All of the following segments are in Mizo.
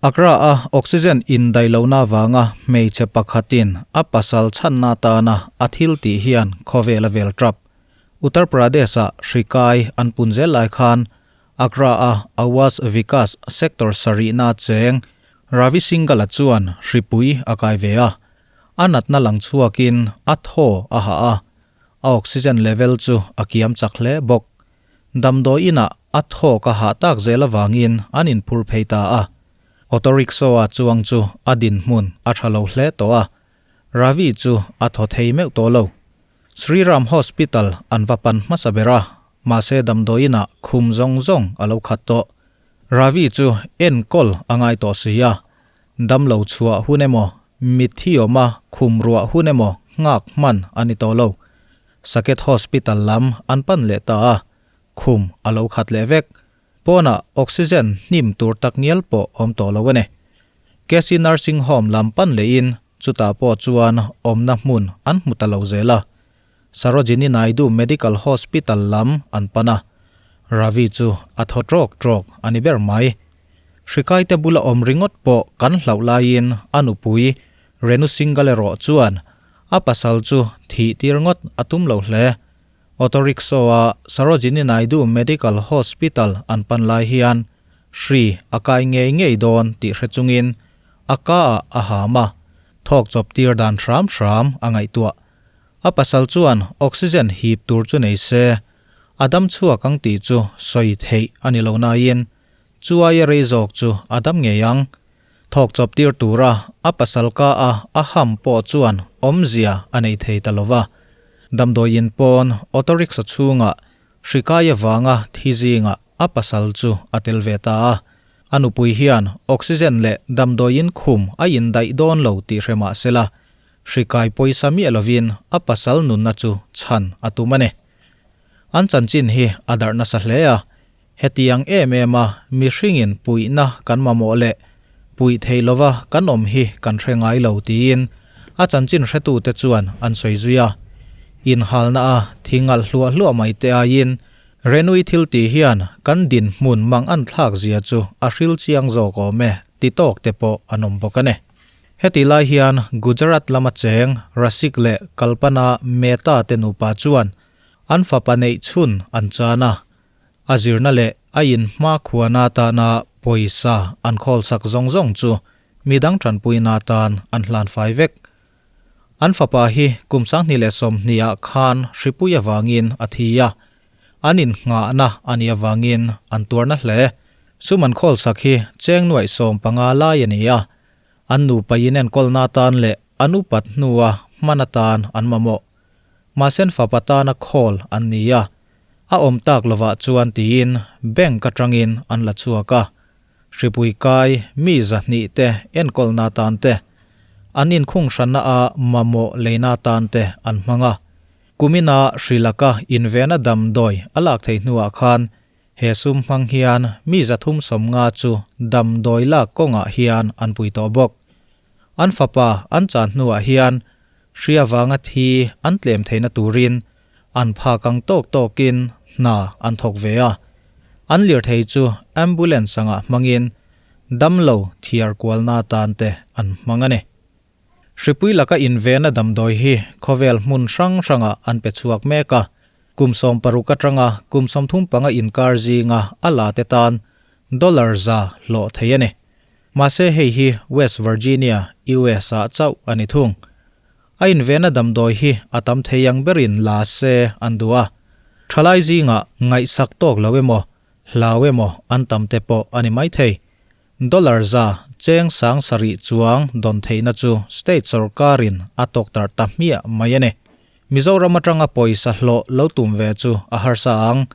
Accra-a oxygen indaih lohna avanga hmeichhe pakhatin a pasal chhanna atana a thil tih hian khawvel a vel tap. Uttar Pradesh-a hri kai an pun zel lai khan Accra-a Awas Vikas Sector sarihna cheng Ravi Singhal-a chuan hripui a kai ve a, a natna lang chhuakin a thaw a hah a, a oxygen level chu a kiam chak hle bawk. Damdawi inah a thawk a hah tak zel avangin an inphur phei ta a. Auto rickshaw-a chuang chu a dinhmun a tha lo hle tawh a, Ravi chu a thaw thei meuh tawh lo. Sri Ram Hospital an va pan hmasa ber a, mahse damdawi inah khum zawng zawng a lo khat tawh. Ravi chu enkawl a ngai tawh si a, damlo chhuah hun emaw, mitthi awma khum ruah hun emaw nghak hman a ni tawh lo. Saket Hospital lam an pan leh ta a, khum a lo khat leh vek. Pawnah oxygen hnim tur tak ngial pawh awm tawh lo a ni. KC Nursing Home lam pan lehin chutah pawh chuan awmna hmun an hmu ta lo zel a. Sarojini Naidu Medical Hospital lam an pan a, Ravi chu a thaw trawk trawk a ni ber mai. Hrikaite bula awm ringawt pawh kan hlauh laiin a nupui Renu Singhal erawh chuan A pasal chu thih tir ngawt a tum lo hle. Auto rickshaw-a Sarojini Naidu Medical Hospital an pan lai hian hri a kai ngei ngei dawn tih hre chungin a ka-ah a ham a, thawk chawp tir dan hram hram a ngaihtuah. A pasal chuan oxygen hip tur chu nei se, a dam chhuak ang tih chu sawi theih a ni lo nain Chuai a rei zawk chu a dam ngei ang. Thawk chawp tir tura a pasal ka a a ham pawh chuan awmzia a nei thei ta lo va. Damdawiin pawn auto rickshaw chhungah hri kai avanga thi zingah a pasal chu a tel ve ta a. A nupui hian oxygen leh damdawiin khum a indaih dawn lo tih hre mah sela, hri kai pawisa miah lovin a pasal nunna chu chhan a tum a ni. An chanchin hi a darh nasa hle a, Hetiang em em a mihringin puihna kan mamawh leh puih theih lova kan awm hi kan hre ngai lo tiin a chanchin hretute chuan an sawi zui a. Inhalna a thingalh hluah hluah mai te aiin Renui thil tih hian kan dinhmun mang an thlak zia chu a hril chiang zawk awm e ti tawk te pawh an awm bawk a ni. Heti lai hian Gujarat lama cheng Rasik leh Kalpana Mehta te nupa chuan an fapa neih chhun an chan a, A zirna leh a inhma khuana atana pawisa an khawlsak zawng zawng chu midang tanpuina atan an hlan fai vek. An fapa hi kum 2020 ah khan hripui avangin a thi a, an innghahna a nih avangin an tuarna hle. Sum an khawlsak hi cheng nuaih 15 lai a ni a, an nupa inenkawlna atan leh an upat hnua hman atan an mamawh. Mahse an fapa tana khawl an ni a, a awm tak lovah chuan tiin bank atangin an la chhuak a, hripui kai mi 200 te enkawlna atan te, an inkhung hranna a mamawh leina atan te an hmang a. Kumina hri laka invena damdawi a lak theih hnuah khan he sum hmang hian mi 350 chu damdawi lak kawngah hian an pui tawh bawk. An fapa an chan hnuah hian Hri avanga thi an tlem theihna turin an phak ang tawk tawkin hna an thawk ve a. An lirthei chu ambulance anga hmangin damlo thiar kualna atan te an hmang a ni. Hripui laka invena damdawi hi khawvel hmun hrang hrangah an pe chhuak mek a. Kum 60 atanga kum 35 inkar zinga a la te tan dollar 100 hlawh thei a ni. Mahse hei hi West Virginia, US ah chauh a ni thung. A invena damdawi hi a tam thei ang berin la se an duh a. Thalai zingah ngaihsak tawk lo emaw, hlau emaw an tam te pawh a ni maithei. Dollar 100 cheng 7,000 chuang dawn theihna chu state sorkarin a tawktarh ta hmiah mai a ni. Mizoram atanga pawisa hlawh lo tum ve chu a harsa ang.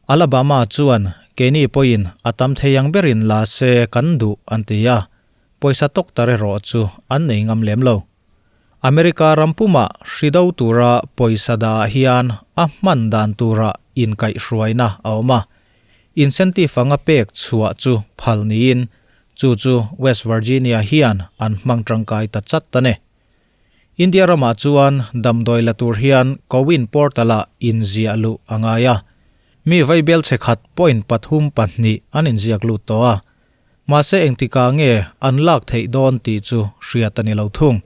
Alabama chuan keini pawhin a tam thei ang berin la se kan duh an ti a, pawisa tawktar erawh chu an nei ngam lem lo. America ram pumah hri do tura pawisa dah hian a hman dan tura inkaihhruaina a awm a, incentive anga pek chhuah chu phal niin chu chu West Virginia hian an hmang tangkai ta chat a ni. India ramah chuan damdawi la tur hian CoWIN portal-ah inziah luh a ngai a. Mi vaibel chhe khat point pathum pahnih an inziak lut tawh a. Mahse engtikah nge an lak theih dawn tih chu hriat a ni lo thung.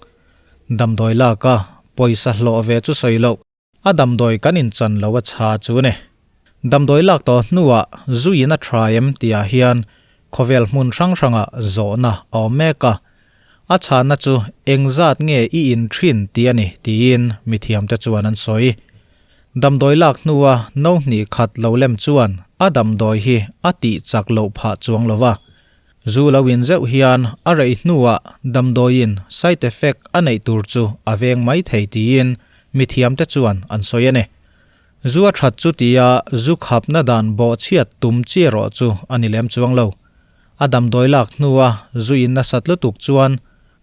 Damdawi lak a pawisa hlawh ve chu sawi loh. A damdawi kan inchan lo a chha chu ni. Damdawi lak tawh hnuah zu in a tha em tihah hian khawvel hmun hrang hrangah zawhna a awm mek a. A chhanna chu engzat nge i in thin tih a ni tiin mithiamte chuan an sawi. Damdawi lak hnua no hnih khat lo lem chuan a damdawi hi a tih chak loh phah chuang lo va. Zu lo in zeuh hian a reih hnuah damdawiin side effect a neih tur chu a veng mai thei tiin mithiamte chuan an sawi a ni. Zu a that chu tia zu khapna dan bawhchhiat tum chi erawh chu a ni lem chuang lo. A damdawi lak hnua zu in nasat lutuk chuan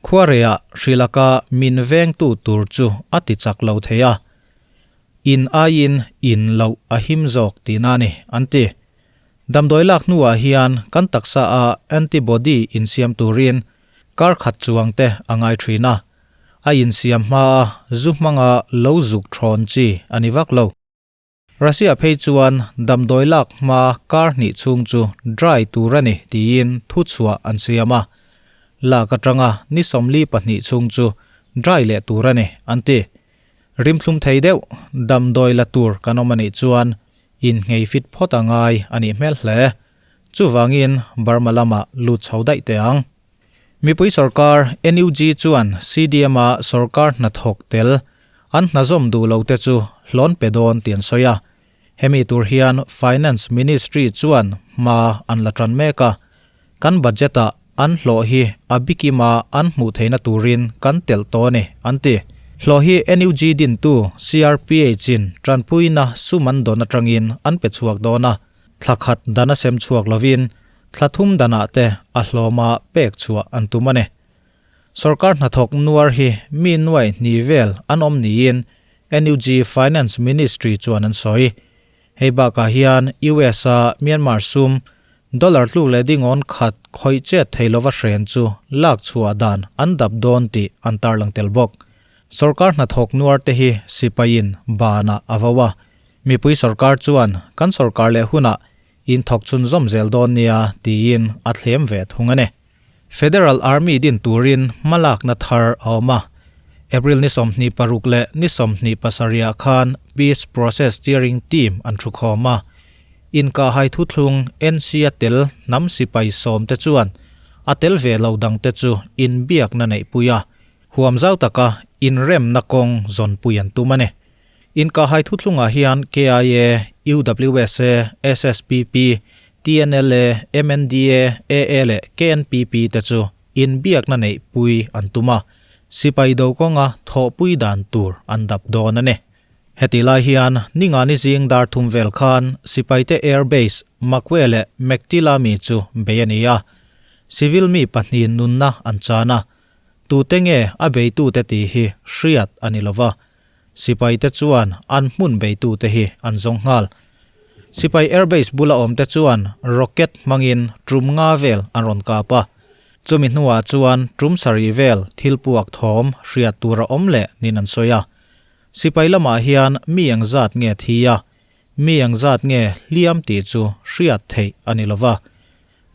khuareiah hrilaka min vengtu tur chu a ti chak lo thei a. In aiin in loh a him zawk tihna a ni, an ti. Damdawi lak hnuah hian kan taksa a antibody insiam turin kar khat chuang te a ngai thin a, a insiam hmaa zu hmanga lo zuk thawn chi a ni vak lo. Russia phei chuan damdawi lak hma kar hnih chhung chu dry tur a ni tiin thuchhuah an siam a, lak atanga ni 42 chhung chu dry leh tur a ni, an ti. Rimthlum thei deuh damdawi la tur kan awm a nih chuan inngei fit phawt a ngai a nih hmel hle. Chuvangin Burma lamah lut chho daih teh ang. Mipui sorkar NUG chuan CDM-a sorkar hnathawk tel an hnazawm duh lo te chu hlawn pe dawn tih an sawi a. Hemi tur hian Finance Ministry chuan hma an la tan mek a. Kan budget-ah an hlawh hi a bikima an hmuh theihna turin kan telh tawh a ni, an ti. Hlawh hi NUG dintu CRPH-in tanpuina sum an dawn atangin an pe chhuak dawn a, thla khat dan a sem chhuak lovin thla thum danah te a hlawma pek chhuah an tum a ni. Sorkar hnathawk nuar hi mi nuai hnih vel an awm niin NUG Finance Ministry chuan an sawi. Hei bakah hian US-a Myanmar sum dollar tluk leh dingawn khat khawih chet thei lova hren chu lak chhuah dan an dap dawn tih an tarlang tel bawk. Sorkar hnathawk nuar te hi sipaiin banah a vo a, mipui sorkar chuan kan sorkar leh hunah inthawk chhunzawm zel dawn nia tiin a thlem ve thung a ni. Federal Army din turin hmalakna thar a awm a. April ni 26 leh ni 27 ah khan Peace Process Steering Team an thukhawm a. Inkahhai thuthlung NC a tel hnam sipai sawmte chuan a tel ve lo dangte chu inbiakna neihpui a, huam zau taka inremna kawng zawnpui an tum a ni. Inkahhai thuthlungah hian KIA, UWSA, SSPP, TNLA, MNDA, AA leh KNPP te chu inbiakna neihpui an tum a, sipai do kawnga thawhpui dan tur an dap dawn a ni. Hetih lai hian Ningani zing dar thum vel khan sipaite Air Base Makwe leh Mektila mi chu bei a ni a, civil mi pahnih nunna an chan a, tute nge a beitute tih hi hriat a ni lova. Sipaite chuan an hmun beitute hi an zawng nghal. Sipai airbase bula awmte chuan rocket hmangin tum nga vel an rawn kap a. Chumi hnuah chuan tum sarih vel thil puak thawm hriat tur a awm leh niin an sawi a. Sipai lamah hian mi engzat nge thi a, mi engzat nge hliam tih chu hriat theih a ni lova.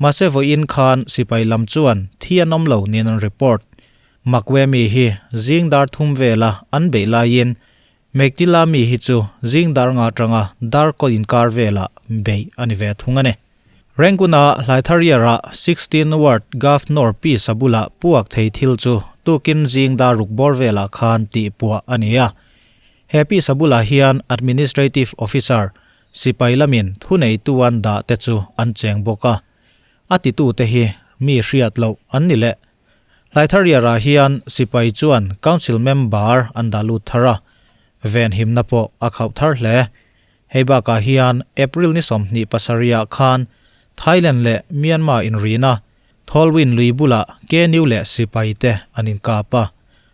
Mahse vawiin khan sipai lam chuan thi an awm lo niin an report. Makwemi hi zing dar thum vela an beih laiin Mektila mi hi chu zing dar nga atanga dar kaw inkar velah beih a ni ve thung a ni. Rangoon-a Hlaithariara 16 Ward Governor Pi Sabula puak thei thil chu tukin zing dar ruk bawr velah khan tih puah a ni a. He Pi Sabula hian Administrative Officer sipai lamin thuneitu an dah te chu an cheng bawk a. A titute hi mi hriat loh an ni leh. Hlaithariara hian sipai chuan Council member an dah lut thar a, venhimna pawh a khauh thar hle. Hei bakah hian April ni 27 ah khan Thailand leh Myanmar inrina Tholwin lui bulah KNU leh sipai te an inkap a,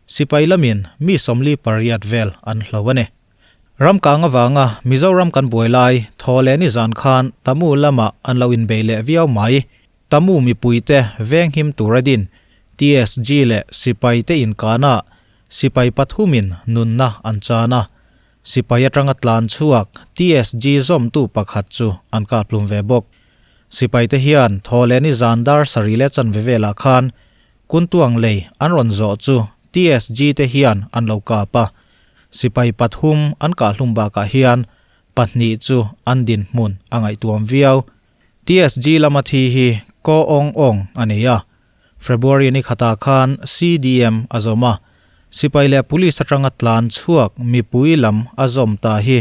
sipai lamin mi 48 vel an hlo a ni. Ramkang avanga Mizoram kan buai lai thaw leh nizan khan Tamu lamah an lo inbei leh viau mai. Tamu mipuite venghim tur a din TSG leh sipaite inkana sipai pathumin nunna an chan a, sipai atanga tlan chhuak TSG zawmtu pakhat chu an kaphlum ve bawk. Sipai te hian Thawhlehni zan dar sarih leh chanve velah khan Kuntuang lei an rawn zawh chu TSG te hian an lo kap a. Sipai pathum an kahhlum bakah hian pahnih chu an dinhmun a ngaihtuam viau. TSG lama thi hi Ko Aung Aung a ni a. February ni khatah khan CDM a zawm a, sipai leh police atanga tlan chhuak mipui lam a zawm ta hi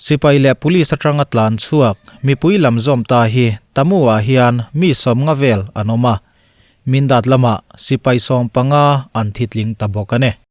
Sipai leh police atanga tlan chhuak mipui lam zawm ta hi Tamu-ah hian mi sawmnga vel an awm a, Mindat lamah sipai 15 an thitling ta bawk a ni.